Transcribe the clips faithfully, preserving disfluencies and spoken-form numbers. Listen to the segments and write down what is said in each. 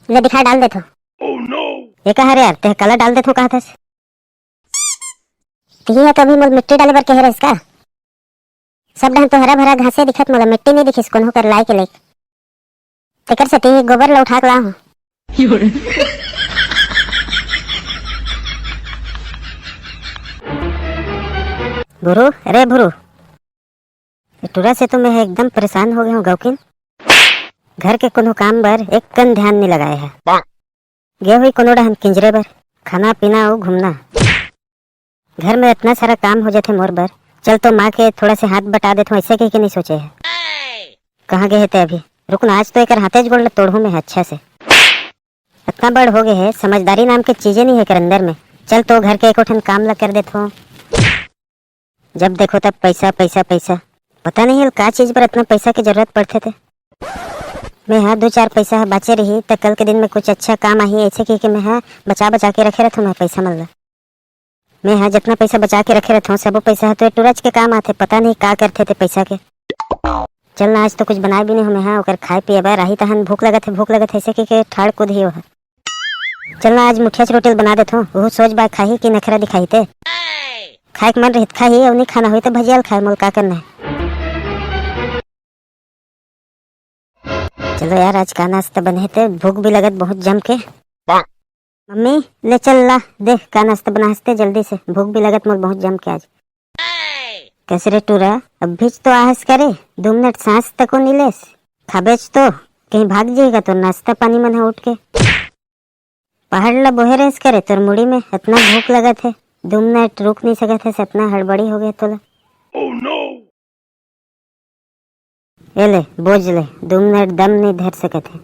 ले दिखा, डाल देथों। ये का हरे यार, तें काला डाल देथों कहत हस? तिही ह तो अभी मोला मिट्टी डाले बर कहे रहिस का? सब डहन तो हरा भरा घासे दिखत, मोला मिट्टी नइ दिखिस कोनो कर लाए के लाइक। तेकर सेती गोबर ल उठा के लाहूं। भुरू, अरे भुरू, ए टूरा से तो मैं एकदम परेशान हो गया हूँ गौकिन। घर के कोनो काम बर एक कन ध्यान नहीं लगाए है। गे हुई कोनो डहन किंजरे बर, खाना पीना अउ घूमना। घर में इतना सारा काम हो जाथे मोर बर। चल तो माँ के थोड़ा से हाथ बटा देथों, ऐसे कह के नहीं सोचे है। कहाँ गए हे ते अभी? रुक ना, आज तो एकर हाथेच गोड़ ल तोड़हूँ मैं अच्छा से। इतना बड़ हो गए है, समझदारी नाम के चीजें नहीं है एकर अंदर में। चल तो घर के एको ठन काम ला कर देथों। जब देखो तब पैसा, पैसा, पैसा। पता नहीं है का चीज पर इतना पैसा की जरूरत पड़थे ते। मैं हा दो चार पैसा ह बाचे रही, त कल के दिन में कुछ अच्छा काम आही, ऐसे कह के मैं हा बचा बचा के रखे रहथों मैं पैसा मन ला। मैं हा जितना पैसा बचा के रखे रहथों, सबो पैसा ह तो ए टूरच के काम आथे, पता नहीं का करथे ते पैसा के। चल ना, आज तो कुछ बनाए भी नहीं हो मैं हा, ओकर खाए पिए बर आही तहन भूख लगत है, भूख लगत है, ऐसे कह के ठाड़ कूद ही ओहा। चल ना, आज मुठियाच रोटी ल बना देथों, ओहू सोच बाय खाही कि नखरा दिखाही ते। खाए के मन रहित खाही, अउ नहीं खाना होई त भजिया ल खाए, मोल का करना है। चलो यार, आज का नाश्ता बने हे ते, भूख भी लगत बहुत जम के। मम्मी, ले चल ला, देख का नाश्ता बना हस ते जल्दी से, भूख भी लगत मोल बहुत जम के आज। कस रे टूरा, अभीच तो आहस करे, दो मिनट सांस तको नी लेस। खाबेच तो कहीं भाग जाएगा तोर नाश्ता पानी मन ह उठ के। पहाड़ ला बोहे रेस करे, तोर मुड़ी में इतना भूख लगत है, दो मिनट रुक नहीं सकत है, इतना हड़बड़ी हो गया तोला। ए ले, बोझ ले, दो मिनट दम नहीं धर सकत है।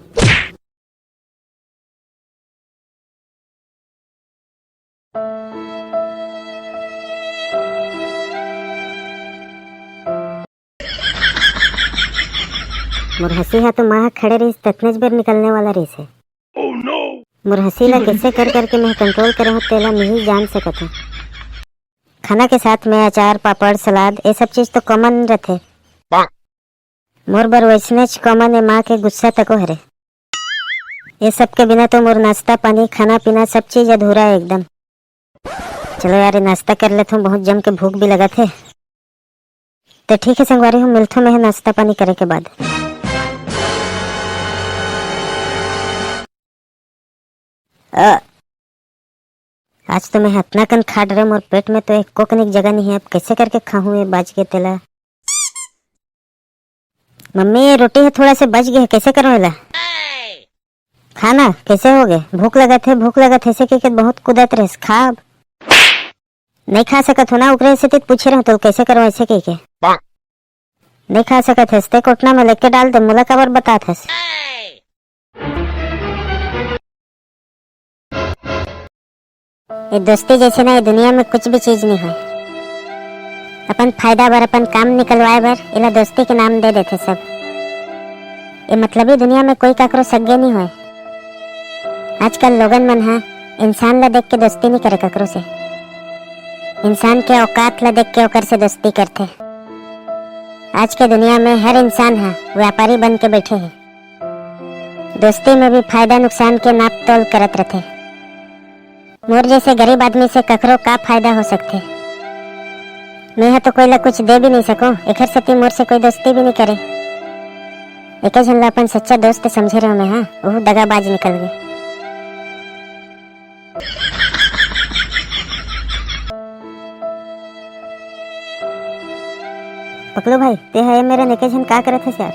मोर हंसी हा तो माँ ह खड़े रहिस, ततनेच बेर निकलने वाला रहिस है। मोर हंसी ला कैसे कर करके मैं कंट्रोल करे हूँ, तेला मैं ही जान सकत हूँ। खाना के साथ में अचार, पापड़, सलाद, ये सब चीज तो कॉमन रथे। मोर बर वैसनेच कॉमन ए माँ के गुस्सा तको हरे। ये सब के बिना तो मोर नाश्ता पानी, खाना पीना, सब चीज अधूरा है एकदम। चलो यार, ये नाश्ता कर लेथों, बहुत जम के भूख भी लगत है। तो ठीक है संगवारी हो, मिलथों मैं नाश्ता पानी करे के बाद। अ, आज तो मैं हतना कन खा डरे, मोर पेट में तो एक कोकनिक जगह नहीं है, अब कैसे करके खाहूं ये बाज के तेला। मम्मी, ये रोटी है थोड़ा से बच गया है, कैसे करूं एला? खाना कैसे हो गए? भूख लगत है, भूख लगत है, ऐसे कह के बहुत कुदत रहे, खा अब। नहीं खा सकत हो ना, ओकरे से तो पूछे रहूं तो कैसे करूं ऐसे कह के। नहीं खा सकत हस ते कोटना में लेके डाल दे, मोला काबर बतात हस? ये दोस्ती जैसे ना ये दुनिया में कुछ भी चीज नहीं होय। अपन फायदा बर, अपन काम निकलवाए बर एला दोस्ती के नाम दे देथे सब। ये मतलबी दुनिया में कोई काकरो सगे नहीं होय। आजकल लोगन मन हा इंसान ला देख के दोस्ती नहीं करे काकरो से, इंसान के औकात ला देख के ओकर से दोस्ती करथे। आज के दुनिया में हर इंसान हा व्यापारी बन के बैठे है। दोस्ती में भी फायदा नुकसान के नाप तोल करत रथे। मोर जैसे गरीब आदमी से ककरो का फायदा हो सकथे? मैं हा तो कोई ला कुछ दे भी नहीं सकूं, एकर सेती मोर से कोई दोस्ती भी नहीं करे। एके झन ला अपन सच्चा दोस्त समझे रहो मैं हा, ओहू दगाबाज निकल गए। पकलू भाई, ते हा ये मेर एके झन का करत हस यार?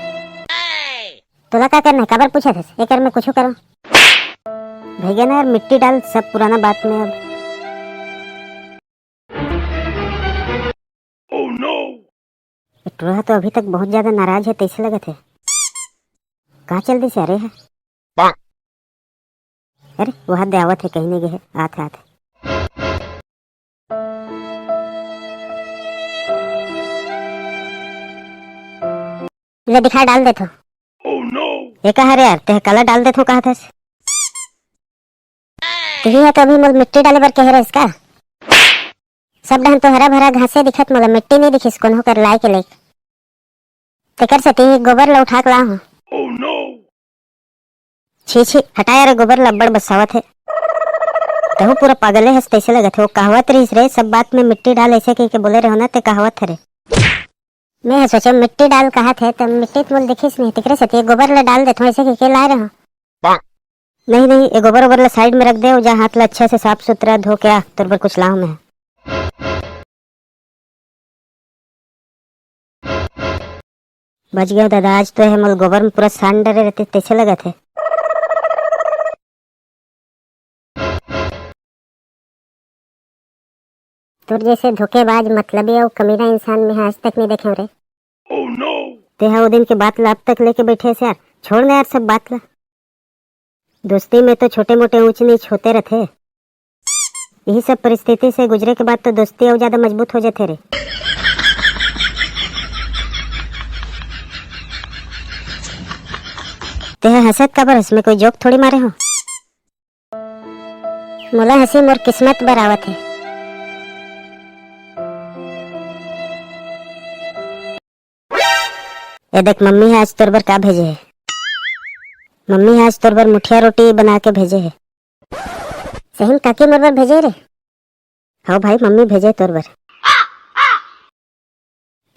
तोला का करना है, काबर पूछत हस? एकर में कुछ करो। भैया ना यार, मिट्टी डाल सब पुराना बात में अब। ये टूरा तो अभी तक बहुत ज्यादा नाराज है, तैसे लगत है। का चल दिस अरे है? अरे, वो हाथ दे आवत है, कहीं नहीं गए है, आत है, आत है। ले दिखा, डाल देथों। ये का हरे यार, ते काला डाल देथों कहत हस? तिही हा तो अभी मोला मिट्टी डाले बर कहे रहिस का? सब डहन तो हरा भरा घासे दिखत, मोला मिट्टी नहीं दिखिस कोनो कर लाए के लाइक। तेकर सेती गोबर ल उठा के लाहूं। छी छी, हटा यार, गोबर ल अब्बड़ बसावत हे। तहू पूरा पागले हस तइसे लगत हे। वो कहावत रहिस रे, "सब बात में मिट्टी डाल", अइसे कहिके बोले रहो ना, ते कहावत हे रे। मैं ह सोचे मिट्टी डाल कहत हे, त मिट्टी त मोल दिखिस नहीं, तेकरे सेती ये गोबर ल डाल देथों, अइसे कहिके लाए रहो। नहीं नहीं, ये गोबर ओबर ल side में रख दे, अउ जा हाथ ल अच्छा से साफ सुथरा धो के आ, तोर बर कुछ लाहूं मैं। बच गयो दादा, आज तो हे मोल गोबर में पूरा सान डरे रहिते, तइसे लगत हे। तोर जइसे धोखेबाज, मतलबी अउ कमीना इंसान मैं आज तक नहीं देखे रे। तेहा वो दिन के बात ला अब तक लेके बैठे हस यार, छोड़ ना यार सब बात ला। दोस्ती में तो छोटे मोटे ऊंच नीच होते रहिथे। यही सब परिस्थिति से गुजरे के बाद तो दोस्ती अउ ज्यादा मजबूत हो जाथे रे। तेहा हंसत काबर हस? मैं कोई joke थोड़ी मारे हूँ। मोला हंसी मोर किस्मत बर आवत हे। ए देख, मम्मी ह आज तोर बर का भेजे हे। मम्मी ह आज तोर बर मुठिया रोटी बना के भेजे हे। सही में काकी मोर बर भेजे रे? हव भाई, मम्मी भेजे तोर बर।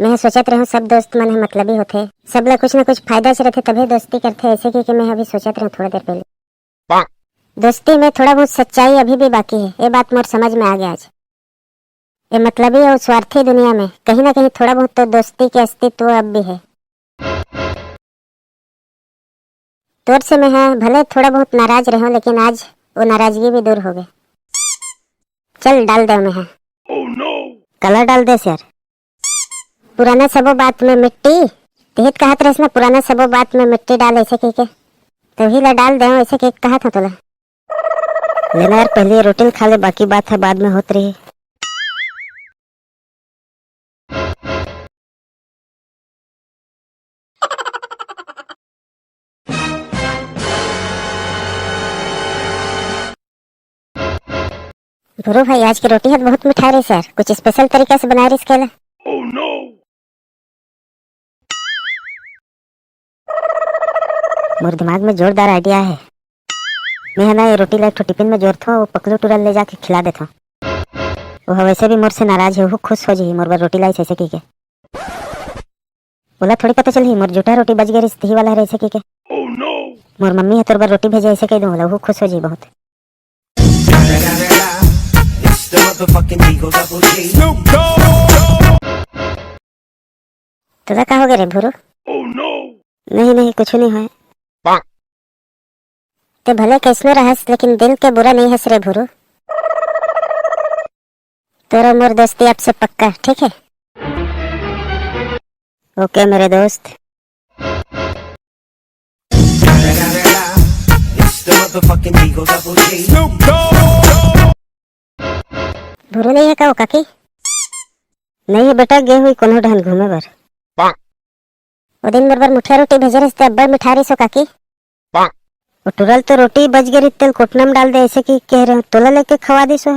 मैं ह सोचत रहूं, सब दोस्त मन ह मतलबी होथे, सब ला कुछ न कुछ फायदा से रहिथे, तभे दोस्ती करथे, अइसे कहिके मैं ह अभी सोचत रहूं थोड़ा देर पहले। दोस्ती में थोड़ा बहुत सच्चाई अभी भी बाकी हे, ये बात मोर समझ में आ गया आज। ये मतलबी अउ स्वार्थी दुनिया में कहीं ना कहीं थोड़ा बहुत तो दोस्ती के अस्तित्व अब भी हे। तोर से मैं ह भले थोड़ा बहुत नाराज रहे हूं, लेकिन आज वो नाराजगी भी दूर हो गए। चल, डाल दे मैं ह। काला डाल देस यार? पुराना सबो बात में मिट्टी। तेहित कहत रहिस ना, पुराना सबो बात में मिट्टी डाल, अइसे कहिके। तो ही ला डाल दे, अइसे कहिके कहत हूं तोला। लेना यार, पहले ये रोटी ल खा ले, बाकी बात ह बाद में होत रही। भुरू भाई, आज के रोटी ह बहुत मिठाय रहिस यार, कुछ special तरीका से बनाय रहिस का एला। मोर दिमाग में जोरदार idea हे। मैं ह ना ये रोटी ला एक ठो टिफिन में जोरथों, वो पकलू टूरा ल ले जाके खिला देथों। वो ह वैसे भी मोर से नाराज हे, वो खुश हो जाही मोर बर रोटी लाइस अइसे कहिके। ओला थोड़ी पता चलही मोर जूठा रोटी बच गे रहिस, तिही वाला हरे अइसे कहिके। मोर मम्मी ह तोर बर रोटी भेजे अइसे कहि दूं ओला, वो खुश हो जाही बहुत। It's the motherfucking Eagle Double G. तोला का हो गे रे भुरू? नहीं नहीं, कुछ नहीं होय। ते भले कैसनो रहस, लेकिन दिल के बुरा नहीं हस रे भुरू। तोर अउ मोर दोस्ती अब से पक्का, ठीक है? OK मेरे दोस्त। It's the motherfucking Eagle Double G. Bhuru नहीं है का वो काकी? नहीं है बेटा, गे हुई कोनो ढन घूमे बर। वो दिन मोर बर मुठिया रोटी भेजे रहिस ते अब्बड़ मिठा रहिस वो काकी। वो टूरा ल तो रोटी बच गे रहिस, तेला कोटना में डाल दे, अइसे कहिके रहे हूं, तोला लेके खवा दिस वो।